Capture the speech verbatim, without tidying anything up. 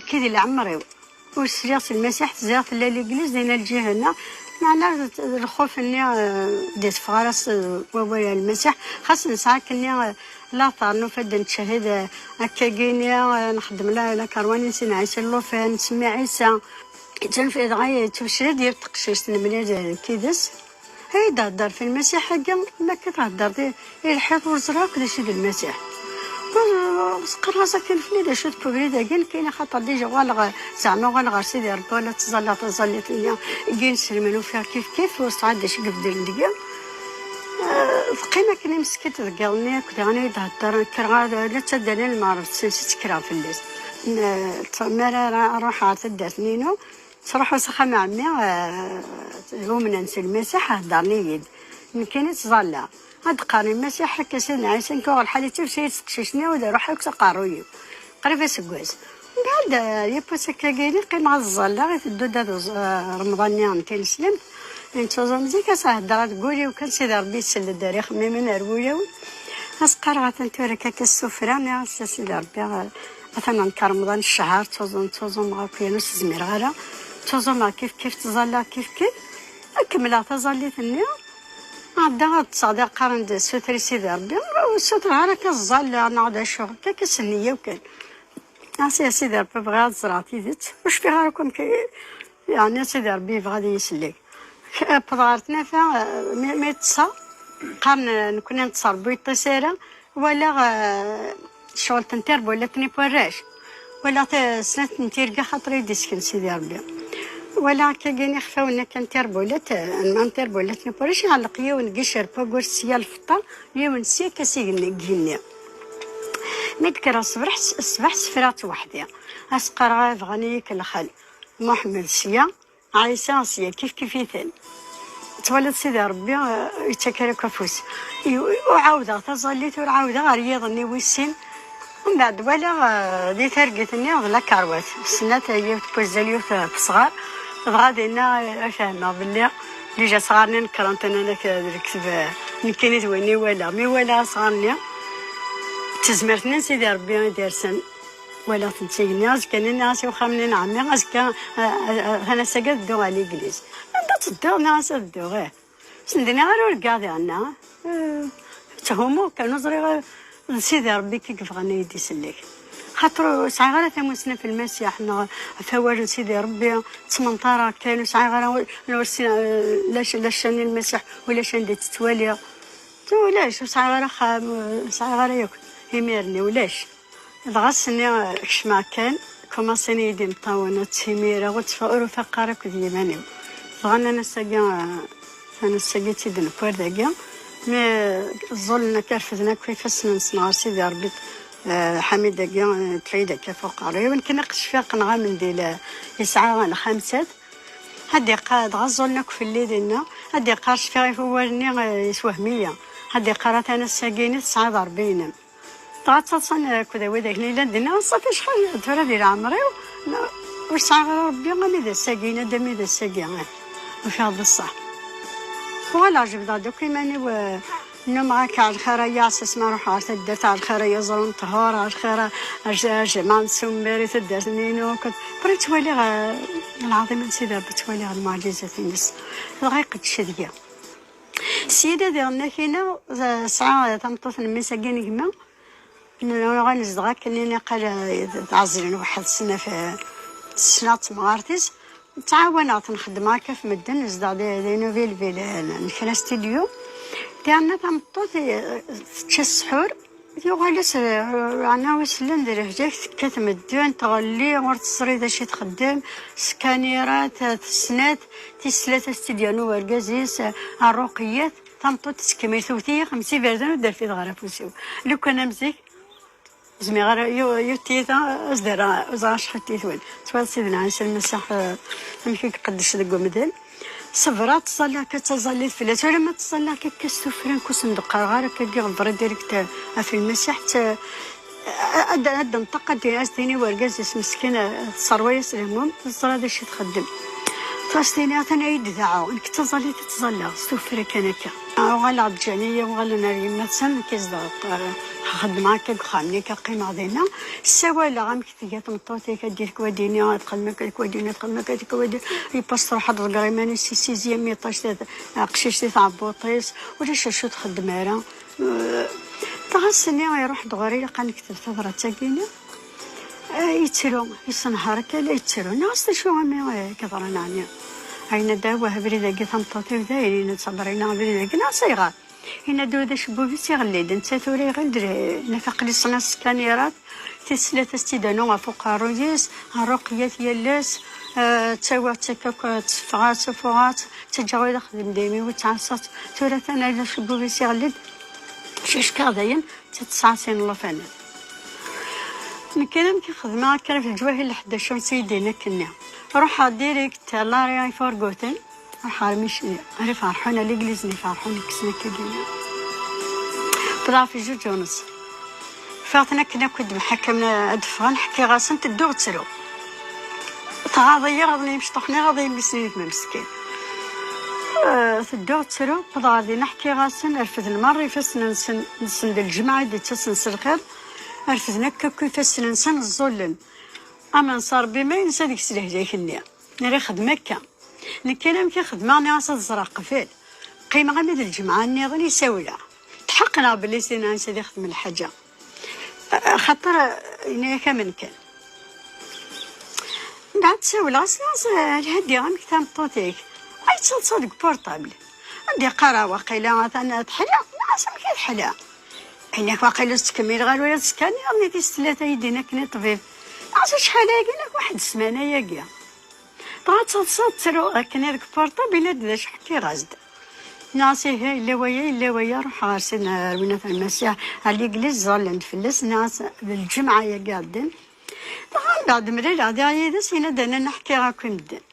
Kid i leɛmer-iw ur sliɣ s Lmasiḥ, tezdiɣ tella Legliz dinna lǧiha-nneɣ, meɛna d lxuf-nni, eh, d-iteffeɣ ara s wawal ar Lmasiḥ, xas nesɛa akkenni, eh, later nufa-d nettcehhid, eh, akkagini, eh, nxeddem la, la karwanin si Ɛisa llufan, nsemmi Ɛisa. Yettnef-, dɣa yettwecrid yiwet teqcict, nemlal, eh, kid-s. Ay d-thedder fi Lmasiḥ-agi, ma akka thedder di, i lḥiḍ ur ẓriɣ akk d acu i d Lmasiḥ. Ur, ur qqareɣ-as akken fell-i d acu d kubrid-agi, nekkini axaṭer dija uɣaleɣ, zeɛma uɣaleɣ ɣer Sidi Ṛebbi, wala ttẓallaɣ taẓallit-nni i ineslmen, ufiɣ kif kif, ur sɛiɣ d acu i ibeddlen deg-i. Eh, teqqim akken i meskint deg iḍ-nni akk, daɣen ay d-thedder, kkreɣ ar, la ttaddan i lmeɣreb, tsensi ttekreɣ fell-as. N-, t-, mi ara ra-, ruḥeɣ ɣer taddart-nni-inu, ttruḥu s axxam n ɛemmi, eh, umnen s Lmasiḥ, heddren-iyi-d. Nekkini ttẓallaɣ. Ad d-qqaren Lmasiḥ akka Sidna Ɛisa, nekk uɣ lḥal ittifsa-yi-d teqcict-nni, ad ruḥ akk s aqerruy-iw. Qrib aseggas. Mbeɛd, eh, yiwwas akkagini, qqimeɣ ad ẓẓalleɣ, iteddu-d ad uẓ-, eh, Remḍan-nni n tineslemt. Nettuẓum zik, ass-a heddreɣ deg wul-iw kan, Sidi Ṛebbi isell-d ar ixemmimen, ar wulawen. As-qqareɣ atan tura akka s tuffra, nniɣ-as a Sidi Ṛebbi, eh, atan nekk Remḍan ccehṛ, ttuẓum, ttuẓumeɣ akk, yernu ur s-zmireɣ ara. Ttuẓumeɣ kif kif, ttẓallaɣ kif kif. Ad kemmleɣ taẓallit-nni. Ɛeddaɣ ad ṭṭseɣ da, qqaren-d suter i Sidi Ṛebbi. Ur sutreɣ ara akka ẓẓalleɣ neɣ d acu, akka akka s nneyya-w kan. Nniɣ-as a Sidi Ṛebbi, bɣiɣ ad ẓreɣ tidet. Ur cfiɣ ara akk amek, yeɛni Sidi Ṛebbi yebɣa ad iyi-isellek. Wwḍeɣ ɣer tnafa, mi, mi ṭṭseɣ, qqaren, nekkni neṭṭes, Ṛebbi ur yeṭṭis ara. Walaɣ, eh, ccɣel n terbulat n warrac. Walaɣ ta-, snat n tirga xaṭer i d-isken Sidi Ṛebbi. Walaɣ akkagini ixfawen akka n terbulat, eh, n terbulat n warrac, iɛelleq yiwen deg icerpag ur sya lfeṭṭa, yiwen sya akka s igenni, igenni. Mi d-kkreɣ ṣṣbeḥ, ṣṣbeḥ sefraɣ-tt weḥdi. As-qqareɣ, "Bɣan-iyi-k lxal." Muḥemmed sya, Ɛisa sya, kif kif-iten. Twaliḍ Sidi Ṛebbi, eh, yettak ara akk afus. I-, ur ɛawdeɣ taẓallit, ur ɛawdeɣ ɣer yiḍ-nni wis sin. Mbeɛd walaɣ, eh, di targit-nni d lakarwat. Snat, eh, yiwet n wazzal, yiwet, eh, tesɣar. Dɣa dinna, eh, fehmeɣ belli dija asɣar-nni nekren-t, nnan-ak, eh, d lekdeb, eh, nekkini d win i walaɣ. Mi walaɣ asɣar-nni, d tezmert-nni n Sidi Ṛebbi i d-yersen. Walaɣ-tent igenni, azekka-nni nniɣ-as i uxxam-nni n ɛemmi, azekka, a, a, a, atan ass-agi ad dduɣ ɣer legliz. Anda tedduɣ? Nniɣ-as ad dduɣ, ih. Send-nniɣ ara urgaɣ diɣen, neɣ? Eh, tthumuɣ kan, ur ẓriɣ ara d Sidi Ṛebbi i yebɣan ad yi-d-isellek. Xaṭer ur sɛiɣ ara tamussni ɣef Lmasiḥ neɣ ɣef wawal n Sidi Ṛebbi, ttmenṭareɣ kan, ur sɛiɣ ara, ur, ur ssineɣ, eh, la c-, la ccan n Lmasiḥ, ulac anda i tt-ttwaliɣ. Tu, ulac, ur sɛiɣ ara axxam, ur sɛiɣ ara yakk. Imir-nni, ulac. Dɣa ass-nni, eh, kecmeɣ kan, kumaṣin-iyi-d imeṭṭawen, ur ttimireɣ, ur ttfa-, ur ufaqeɣ ara akked yiman-iw. Dɣa nnan ass-agi, eh, atan ass-agi i tt-id-nekwer dagi, mi, eh, ẓẓulen akka, refden akk ifassen-nsen ɣer Sidi Ṛebbi, eh, Ḥamid-agi, eh, Tɛid akka ɣef uqerru-iw, nekk naqec fiɣ qqneɣ amendil, eh, yesɛa lxamsat. Ad iqqar, dɣa ẓẓulen akk fell-i dinna, ad iqqar cfiɣ i wawal-nni, eh, yeswehm-iyi. Ad iqqar atan ass-agi-nni tesɛiḍ Ṛebbi-inem. Dɣa ttaḍsan akked wid akken yellan dinna, ṣafi acḥal tura di leɛmer-iw, ur sɛiɣ ara Ṛebbi armi d ass-agi, nadam i d ass-agi, eh, ufiɣ d ṣṣeḥ. Uɣaleɣ jebdeɣ-d akk iman-iw, eh, nnumeɣ akka ar lxir-aya, ass-as ma ruḥeɣ ar taddart, ar lxir-aya ẓer n ṭhur, ar lxir, ar j-, ar jmaɛ n Summer i taddart-nni-inu, akked, après ttwaliɣ, eh, lɛaḍima n Sidi Ṛebbi, ttwaliɣ lmuɛǧizat-ines. Dɣa iqeddec deg-i. Syin ad iɣen akina, eh, sɛiɣ tameṭṭut n mmi-s-agi n gma, N-, nuɣal nezdeɣ akken i niqal, eh, tɛezlen waḥed ssna f-, ssna d temɣart-is. Ttɛawaneɣ-ten, xeddmeɣ akka ɣef medden, nezdeɣ di, di Nouvelle Ville, eh, n kra studio. Diɣenna tameṭṭut, eh, tečča ssḥur, yuɣal-as, eh, yeɛni isellen d lehǧa, tekkat medden, tɣelli, ur teẓri d acu i txeddem, s kanirat, eh, tesnat, tis tlata studio n urgaz-is, eh, ṛṛuqiyat. Tameṭṭut tettkemmil tewwet-iyi xemsa iberdan ur d-terfid ɣer afus-iw. Lukan am zik, ur zmireɣ ara, yu-, yiwet tiyita, ad s-d-rreɣ, ur ẓriɣ acḥal tiyitwin. Twalaḍ Sidna Ɛisa Lmasiḥ, eh, amek i iqeddec deg umdan. Ṣebreɣ, ttẓallaɣ akka d taẓallit fell-as. Alamma ttẓallaɣ akka s tuffra, nekk ur sen-d-qqareɣ ara akka, giɣ vrai direct, eh, ɣef Lmasiḥ, tt-, eh, ad, ad d-tenṭeq, ad d-, ad s-d-tini i urgaz-is meskin, eh, tesserwa-yas lehmum, ur teẓri d acu i txeddem. Tura s-tini, atan ad iyi-d-deɛɛu, nekk d taẓallit i ttẓallaɣ, s tuffra kan akka. Uɣaleɣ-d, ǧǧan-iyi, uɣalen ar yemma-tsen, nekk zedɣeɣ, eh, xeddmeɣ akka deg uxxam-nni, akka qqimeɣ dinna. Ssawaleɣ amek tga tmeṭṭut-ik, ad d-yefk wadini, ad txedmem akka, wadini, ad txedmem akka, wadini. Yewwas truḥ ad tḍegger iman-is si sixième étage, aqcic di tɛebbuṭ-is, ulac acu txeddem ara. Eh, dɣa ass-nni iruḥ-d ɣur-i, ilaq ad nekteb tabrat-agi-nni. Eh, yettru, yessenher akka la yettru. Nniɣ-as: "D acu umi, eh, yeḍran ɛni?" Yenna-d: "Awah, abrid-agi, tameṭṭut-iw dayen, yenna-d, Sabrina, abrid-agi." Nniɣ-as: "Ayɣer?" Yenna-d: "Ula d acebbub-is iɣelli-d, netta tura iɣil-d, eh, naf aql-i ssneɣ skanirat, tis tlata s-tt-id-anu ɣef uqerruy-is, rruqiyat yal ass, eh, ttawiɣ-tt akka akk, eh, tteffeɣ-as, sufuɣeɣ-tt, ttaǧǧaɣ ula xdem daymi ur ttɛassaɣ-tt. Tura atan ula d acebbub-is iɣelli-d, cackaɣ dayen, d tesɛa sin n llufan." Nekk amek i xedmeɣ akka ɣef leǧwahir n leḥdac ur tt-id-yenna akkenni. Ruḥeɣ direct, Lari Iferguten. Ruḥeɣ ɣer Michel, ɣer Iferḥun, à l'église n Iferḥun, kksen akka dina. Wwḍeɣ ɣef jjuǧ u nnes. Ffiɣ-ten akken akk i d-mḥakamen ad ffɣen, ḥkiɣ-asen, tedduɣ ttruɣ. Tɣaḍ-iyi, ɣaḍen yimecṭuḥen-nni, ɣaḍ-iyi mmi-s n yemma meskin. Eh, tedduɣ ttruɣ, wwḍeɣ ɣer din, ḥkiɣ-asen, refden merra ifassen-nsen, nsen d lǧemɛa i d-ittasen s lxiḍ, refden akk, akk ifassen-nsen, ẓẓullen. Aman s Ṛebbi, ma yensa deg-s lehlak-nni. Nra xdem akka. Nekk kan amek i xedmeɣ, nniɣ-as ad ẓreɣ qbel. Qqimeɣ armi d lǧemɛa nniḍen i sawleɣ. Tḥeqqen-aɣ belli s dinna ad ixdem lḥaǧa. Axaṭer, yenna-yak amen kan. Mbeɛd sawleɣ-as, nniɣ-as: "A Lhadi, amek tameṭṭut-ik?" Ay, yettaḍsa deg portable. Ad d-iqqar: "Ah, waqila atan teḥla." Nniɣ-as: "Amek i teḥla?" Yenna-k: "Waqila ur tettkemmil ɣer waya, tettkan nniḍen i tis tlata i d-yenna akken i ṭṭbib." Nniɣ-as: "Acḥal-agi?" Yenna-k: "Waḥed ssmana-agi." Dɣa ttaḍsa tettru akken deg portable, yenna-d: "D acu ḥkiɣ-as-d?" Nniɣ-as: "Ihi, yella waya, yella waya." Ruḥeɣ ɣer sin, ar win atan Masiḥ, ar l'église, ẓẓallen-d fell-as, nniɣ-as: "D lǧemɛa-agi iɛeddan." Dɣa mbeɛd mlaleɣ diɣ yid-s, yenna-d: "Ana ḥkiɣ akk i medden."